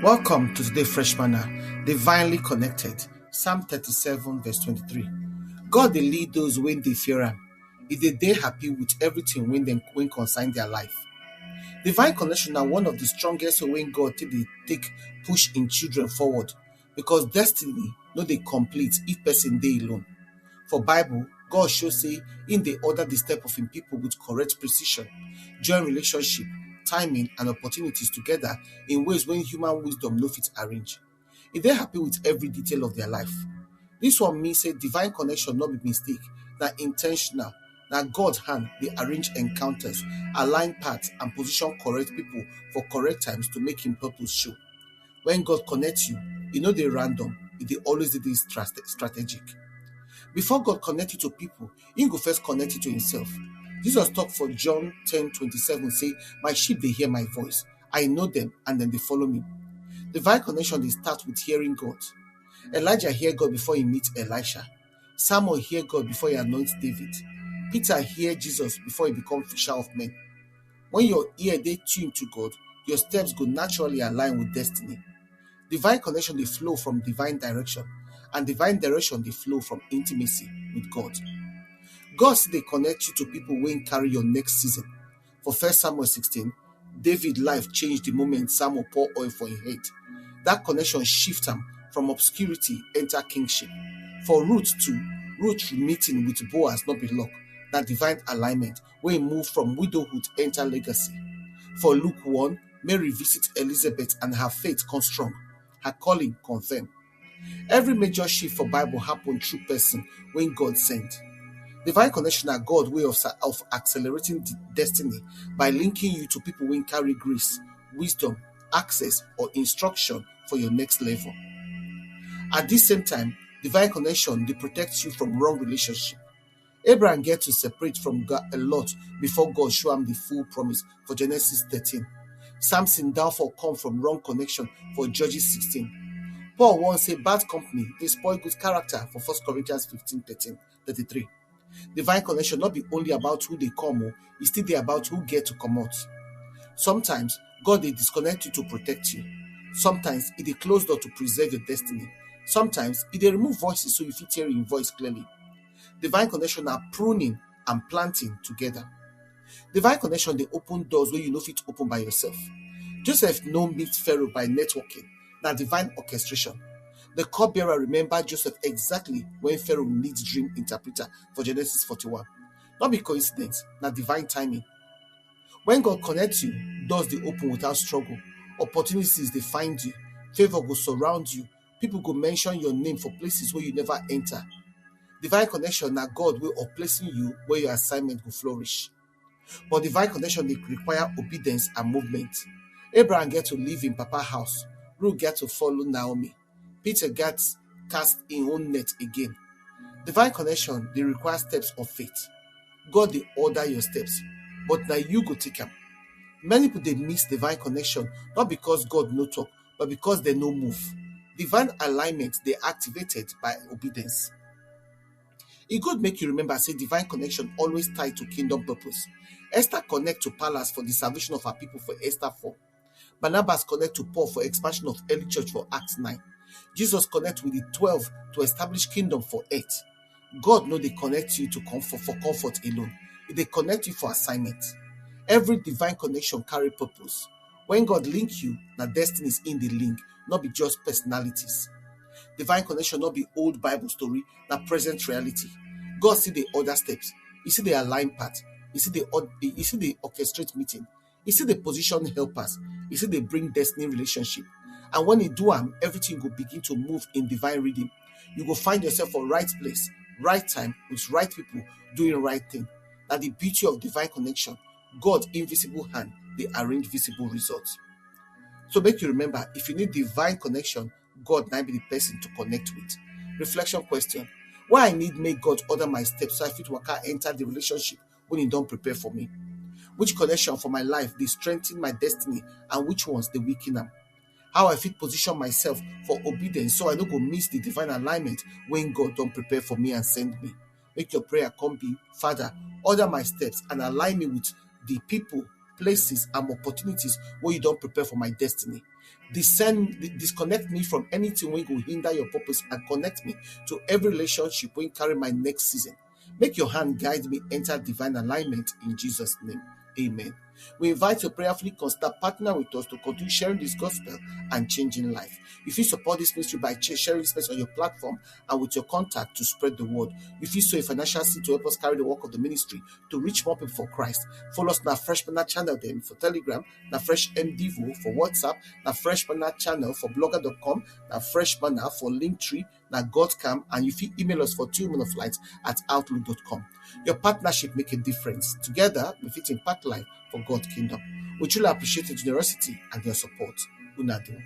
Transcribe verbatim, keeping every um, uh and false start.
Welcome to today Fresh Manna, divinely connected. Psalm thirty-seven, verse twenty-three. God dey lead those wey dey fear am. E dey dey happy with everything wey dem wey concern their life. Divine connection na one of the strongest way wey God take dey take push im children forward, because destiny no dey complete if person dey alone. For Bible, God show say im dey order the step of im people with correct precision, join relationship, timing and opportunities together in ways wey human wisdom no fit arrange. E dey happy with every detail of their life. This one mean say divine connection no be mistake, na intentional. Na God hand dey arrange encounters, align paths and position correct people for correct times to make im purpose show. When God connect you, e no dey random, e dey always dey dey strate- strategic. Before God connect you to people, im go first connect you to himself. Jesus talk for John ten twenty-seven say, "My sheep dey hear my voice. I know them and then they follow me." Divine connection dey start with hearing God. Elijah hear God before he meet Elisha. Samuel hear God before he anoint David. Peter hear Jesus before he become fisher of men. When your ear dey tuned to God, your steps go naturally align with destiny. Divine connection dey flow from divine direction, and divine direction dey flow from intimacy with God. God still dey connect you to people wey carry your next season. For First Samuel sixteen, David life change the moment Samuel pour oil for im head. That connection shift am from obscurity enter kingship. For Ruth too, Ruth meeting with Boaz no be luck, na divine alignment wey move from widowhood enter legacy. For Luke one, Mary visit Elizabeth and her faith come strong. Her calling confirm. Every major shift for Bible happen through person wey God send. Divine connection na God way of, sa- of accelerating the destiny by linking you to people wey carry grace, wisdom, access, or instruction for your next level. At this same time, divine connection dey protect you from wrong relationship. Abraham get to separate from God a lot before God show am the full promise for Genesis thirteen. Samson downfall come from wrong connection for Judges sixteen. Paul warn say bad company dey spoil good character for First Corinthians fifteen thirteen thirty-three. Divine connection not be only about who dey come o, e still dey about who get to comot. Sometimes God dey disconnect you to protect you. Sometimes e dey close door to preserve your destiny. Sometimes e dey remove voices so you fit hear im voice clearly. Divine connection na pruning and planting together. Divine connection dey open doors wey you no fit open by yourself. Joseph no meet Pharaoh by networking, na divine orchestration. The cupbearer remember Joseph exactly when Pharaoh need dream interpreter for Genesis forty-one. No be coincidence, na divine timing. When God connects you, doors dey open without struggle. Opportunities dey find you. Favor go surround you. People go mention your name for places where you never enter. Divine connection na God way of placing you where your assignment go flourish. But divine connection dey require obedience and movement. Abraham get to leave im papa house. Ruth get to follow Naomi. Peter get cast im own net again. Divine connection dey require steps of faith. God dey order your steps, but na you go take am. Many people dey miss divine connection not because God no talk, but because they no move. Divine alignment dey activated by obedience. E good make you remember say divine connection always tied to kingdom purpose. Esther connect to palace for the salvation of her people for Esther four. Barnabas connect to Paul for expansion of early church for Acts nine. Jesus connect with the twelve to establish kingdom for earth. God no dey connect you to comfort for comfort alone. E dey connect you for assignment. Every divine connection carry purpose. When God link you, na destinies in the link, not be just personalities. Divine connection not be old Bible story, na present reality. God see the other steps. You see the align path. You see the you see the orchestrate meeting. You see the position helpers. You see the bring destiny relationship. And when you do am, everything go begin to move in divine rhythm. You go find yourself for right place, right time, with right people, doing right thing. That the beauty of divine connection. God invisible hand dey arrange visible results. So make you remember, if you need divine connection, God na be the person to connect with. Reflection question: Why I need make God order my steps so I fit waka enter the relationship when He don prepare for me? Which connection for my life dey strengthen my destiny, and which ones dey weaken am? How I fit position myself for obedience so I no go miss the divine alignment when God don prepare for me and send me? Make your prayer come be, Father, order my steps and align me with the people, places, and opportunities where you don prepare for my destiny. Descend, di-, disconnect me from anything wey go hinder your purpose and connect me to every relationship wey carry my next season. Make your hand guide me enter divine alignment in Jesus' name. Amen. We invite you prayerfully consider partner with us to continue sharing this gospel and changing life. You fit support this ministry by ch-, sharing this message on your platform and with your contact to spread the word. You fit sow a financial seed to help us carry the work of the ministry to reach more people for Christ. Follow us na Fresh Manna channel dem for Telegram, na Fresh M Devo for WhatsApp, na Fresh Manna channel for blogger dot com, na Fresh Manna for Linktree, na Godcam, and you fit email us for two men of light at outlook dot com. Your partnership make a difference. Together, we fit impact life for God kingdom. We truly appreciate your generosity and your support. Una do.